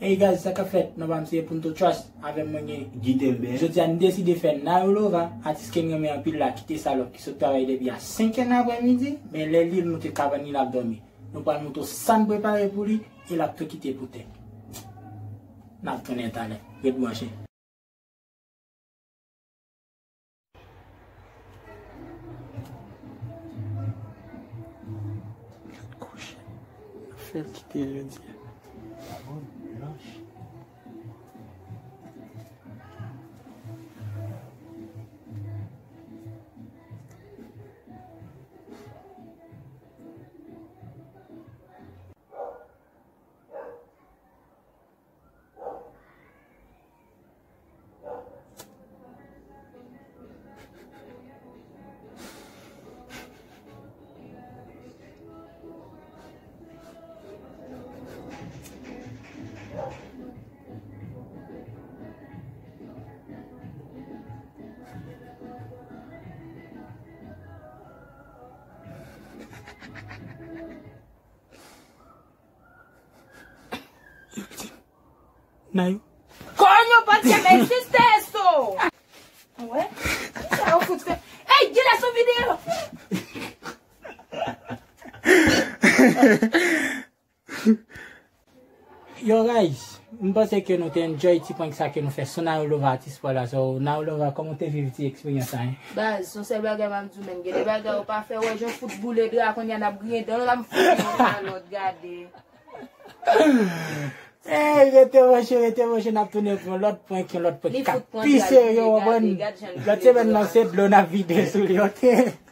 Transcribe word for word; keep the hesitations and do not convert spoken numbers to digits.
Hey guys, sa k ap fèt? Non pa m se Punto Trust, avè m mwen gen Guy Telbert. Jodi a n deside fè Nayo Lova, atis ke n renmen anpil la, kite Salòk ki sot travay depi a senk è nan aprèmidi, men lè li, l moute kabann li, l ap dòmi. Nou pral montre w sa n prepare pou li, e l ap tou kite pou tè. N ap tounen talè. Ret branche. Gad kochon. Fè l kite jodi a. Nayo. Coño, ¿por qué me hiciste eso? Wè? Kisa yo fout fè? Ey, gade sou videyo! Yo guys, m panse ke nou te enjoy ti prank sa ke nou fè sou Nayo Lova atis pa w la. So, Nayo Lova, kòman w te viv ti eksperyans sa, hein? Baz, se yon sèl bagay m ap di w, menn. Gen de bagay ou pa fè, wè, jan fout boule dra, kounye a n ap griyen dan, l ap fout yon kalòt, gade. Ey, rete branche, rete branche, n ap tounen pou yon lòt prank, yon lòt prank k ap pi serye, w konprann? Lòt semèn nan, se dlo n ap vide sou li, ok?